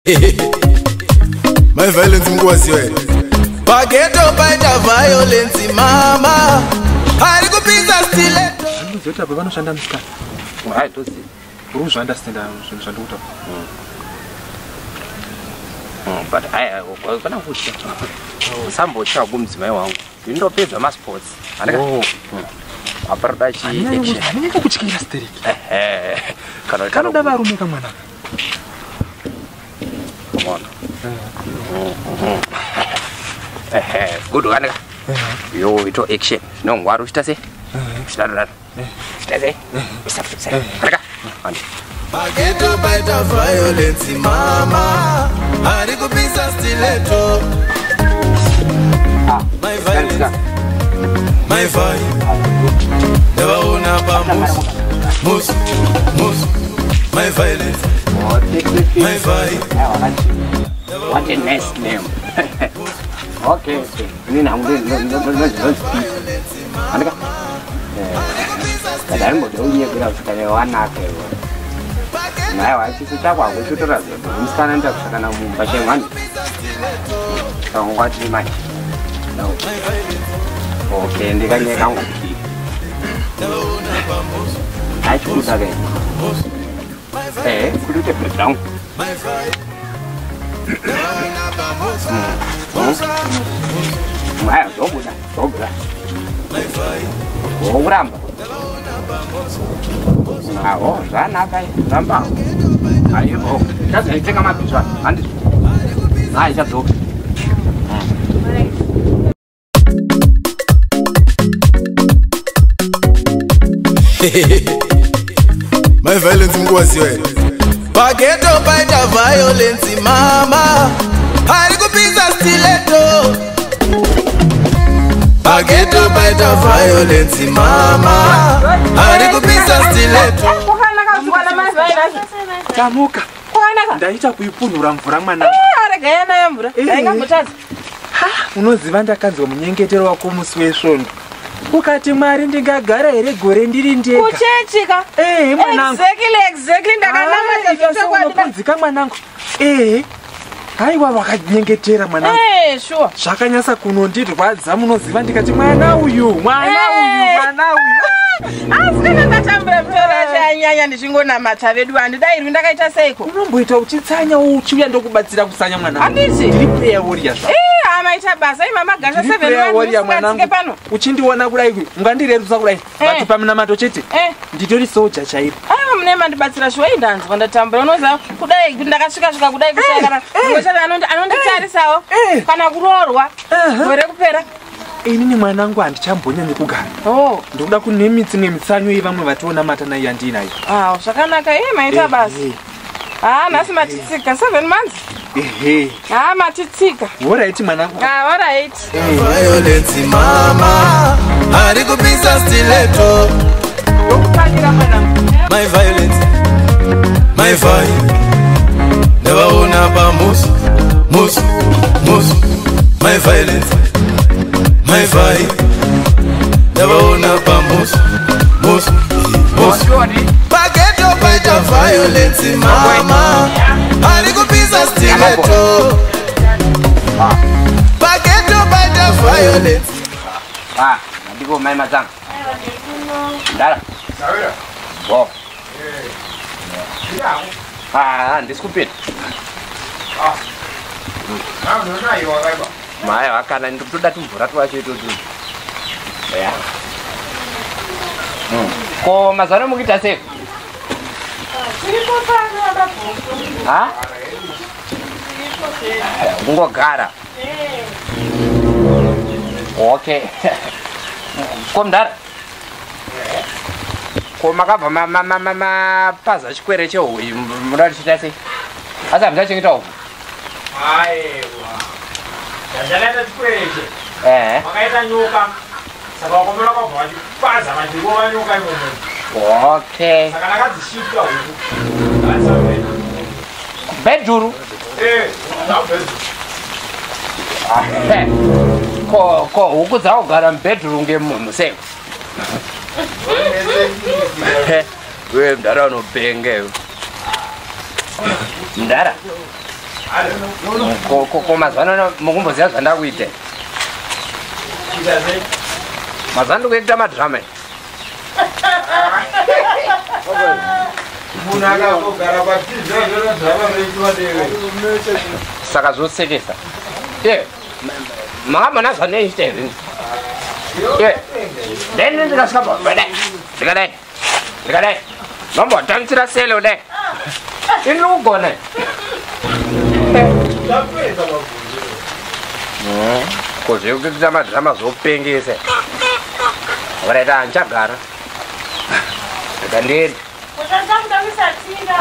My violence mngwaziwe. Pageto paita violence mama. Ari kupisa stiletto. Ndozoti apa vanoshanda musikana. Hai toziva. Uri kuzviunderstanda zvinhu zvandikutaura. But hai kana kutya. Usambotya kumudzimai wangu. Ndinopedza masports. Andika. Apa roda chi action. Anenge kutyira stereki. Ehe. Kana Kanoda varume kamwana. Come on. Ehe, good kanika. Yo ito action. Zvinongwara uchita sei? Uchidaro. Uchita sei? Usafuse. Kanika. Andi. Pageto paita violence mama. Ari kupisa stiletto. My violence. My vibe. Ndavaona pamusi. Musi. Musi. My violence. My vibe. What a nice name. Okay. Inini hangu ndozvipisa. Andika. But aimbode unyebera kuti kana wanaka iwe. Naye wachisi chako hakuchitora zvepo. Musikana anoita kusakana mumba chemhani. Saka ngwati manje. Okay, ndikanyeka ngokudii. Achikuda ke. Kuti uite breakdown. Haya, zvobuda, zvobuda. Wokuramba. Awo, zvanaka, ramba. Aiwo, chazoitenga mabhiswa, handizvo. Hai, chadzoka. My violence mngwaziwe. Pageto paita violence mama. Ari kupisa stiletto. Pageto paita violence mama. Ari kupisa stiletto. Tamuka. Ndaita kuipunhura mvura mwana. Arega nayo mvura. Ndaingambotadza. Unoziva ndakanzwa munyengetero wako musi wesvondo. Ukati Mwari ndingagara here gore ndiri ndega. Kuchechika. Mwanangu. Exactly ndakanamata zvechokwadi. Unopunzika mwanangu. Haiwa wakanyengetera mwanangu. Sure. Zvakanyasa kunondirwadza munoziva ndikati mwana uyu, mwana uyu, mwana uyu. Asi kana ndatambura mutoro yacho yanyanya ndichingonamata vedu handidairwi ndakaita seiko. Unomboita uchitsanya uchiuya ndokubatsira kutsanya mwanangu. Handiti? Ndiri prayer warrior zva. Amaita basa imama gasha Ndiri 7 prayer warrior musingatsike pano. Uchindiona kudai ungandirerusa kudai. But pamunamato chete. Nditori soja chairo. Aiwa mune mandibatsira shuwa indanzwa ndatambura unoziva kudai ndakasvika svika kudai kushaikana. Ngochana anonditarisawo kana kuroorwa. Gore kupera. Inini mwanangu handichambonyanyi kugara. Ndikuda kune mitsi mitsanyo yevamwe vationamata nayo yandinayo. Zvakanaka maita basa. Nhasi matitsika 7 months. Matitsika. Alright mwanangu. Alright. Violence mama. Ari kupisa stiletto. Ndokufanira mwanangu. My violence. My vibe. Ndavaona pamusi. Musi. Musi. My violence. My vibe. Ndavaona pamusi. Musi. Musi. Pageto paita violence mama. Ari kupisa stiletto. Pageto paita violence. Ndipo mai madzanga. Ndara. Wow. Handisi kupinda. Mai wakana ndikutoda tumvura twacho itotu. Ya. Ko mazano mukuita sei? Tiripo pano ababhuku. Ha? Kungogara. Okay. Ko mudhara. Ko makabva mapaza chikwere chehuku munoda tichiita sei? Asi hamuchachengeta huku? Aiwa. Ndachakaita chikwere ichi. Makaita nyoka. Saka vakomana kwabva vachipaza vachirova nyoka imomo. Okay. Saka ndakadzishifta huku. Bedhuru? Bhedhuru. Ko huku dzakugara mubhedhuru ngemunhu sei? We mudhara unopenge. Mudhara. Ko mazuva ano mukumboziva zvandakuita. Mazuva ano ndikuita madrama. Munhu akangogara patv zvinodhama zvoitwa newe. Saka zvosekesa. Makamona zvanoita here? Then ndikasvika kudai. Ndikadai. Ndikadai. Nombotamisira sele kudai. Ini kugona. Ko zvekuita madrama zvopengesa. Varaita handichagara. Ndikaenda.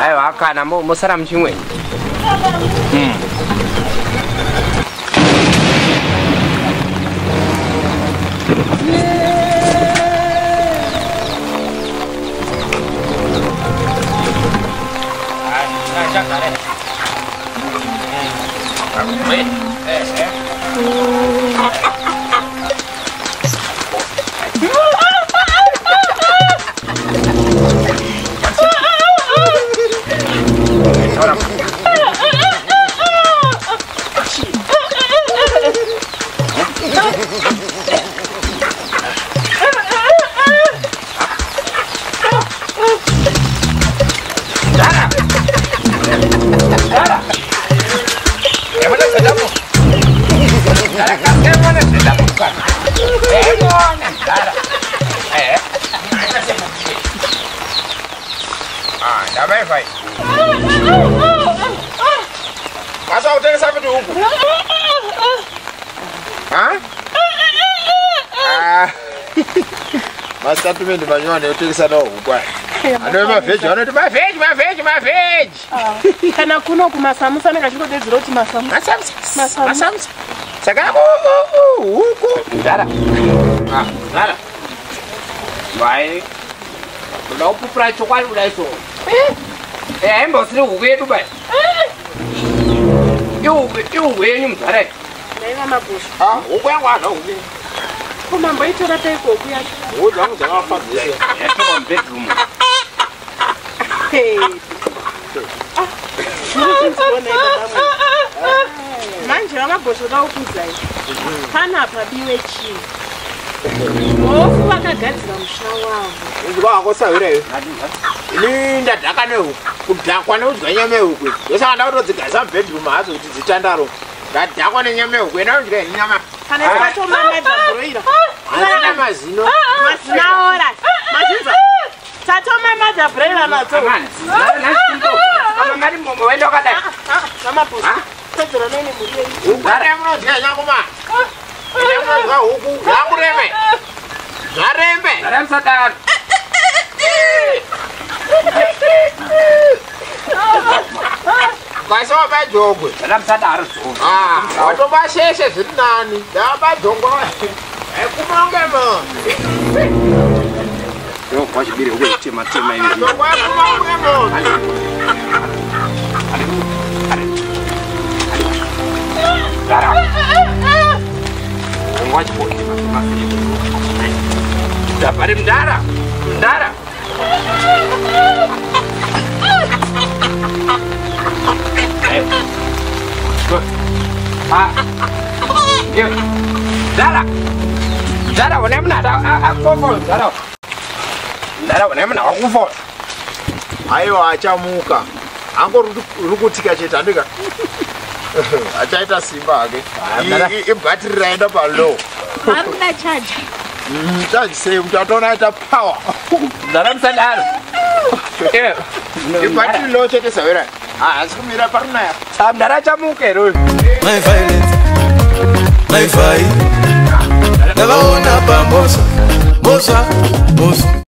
Aiwa kana mosara muchimweni. Mastatement manyowani ekutengesa nawo huku aya. Anove mavheji vanoti mavheji mavheji mavheji. Kana kuno kumasamusa anenge achingodedzera kuti masamusa. Masamusa. Saka huku. Mdara. Mdara. Vai. Ndoda kupupura chokwadi kudai so. Haimbosiri huku yedu bai. Ihuku yenyu mudhara. Ndaiva mabhosvo. Huku yangu hazva huku. Kumamboitora peiko huku yacho? Huku dzangu dzakafa dzese. Yatorwa mubedroom. Manje vamabhosvo vakukudzai. Panapa biwe chii? Mhofu vakagadzira musha wavo. Inzwa hako sahwira iwe. Ini ndadhaka nehuku. Kudhakwa nekudya nyama yehuku. Ndosaka ndakutodzigarisa mubedroom hadzo kuti dzitandaro. Ndadhakwa nenyama yehuku. Enda kudya nyama. Kana tikatomama dzabroira. Hazina mazino. Mazino aora. Mazino. Tatomama dzabroira nadzo. Mari mombe waenda wakadai. Vamabhosvo. Pedzera nene mhuri yenyu. Huku munodya nyangoma. Enda munodya huku. Zvakureme. Zvarembe. Mdara musadaro. Kwaisiwa pajongwe. Mdara musadaro. Watoba sheshe zviri nani. Ndava pajongwe. Kumonge mo. Ndokwa chibiri huku yechitema tema ini. Jongwe kumonge mo. Mdara. Ngwa chibiri tema. Ndapari mdara. Mdara. Mdara. Mdara une munhu akufofo mdara. Mdara une munhu akufofo. Aiwa achamuka. Angori kutika chete handika. Achaita simba hake. Ibhatiri raenda palow. Arikuda chaja. Charge sei kuti atoona aita power. Mdara musadaro. Ibhatiri low chete sahwira. Haasi kumira parinaya. Mdara achamuka here uyu. My violence, my fight. Ndavaona pamoswa, moswa, moswa.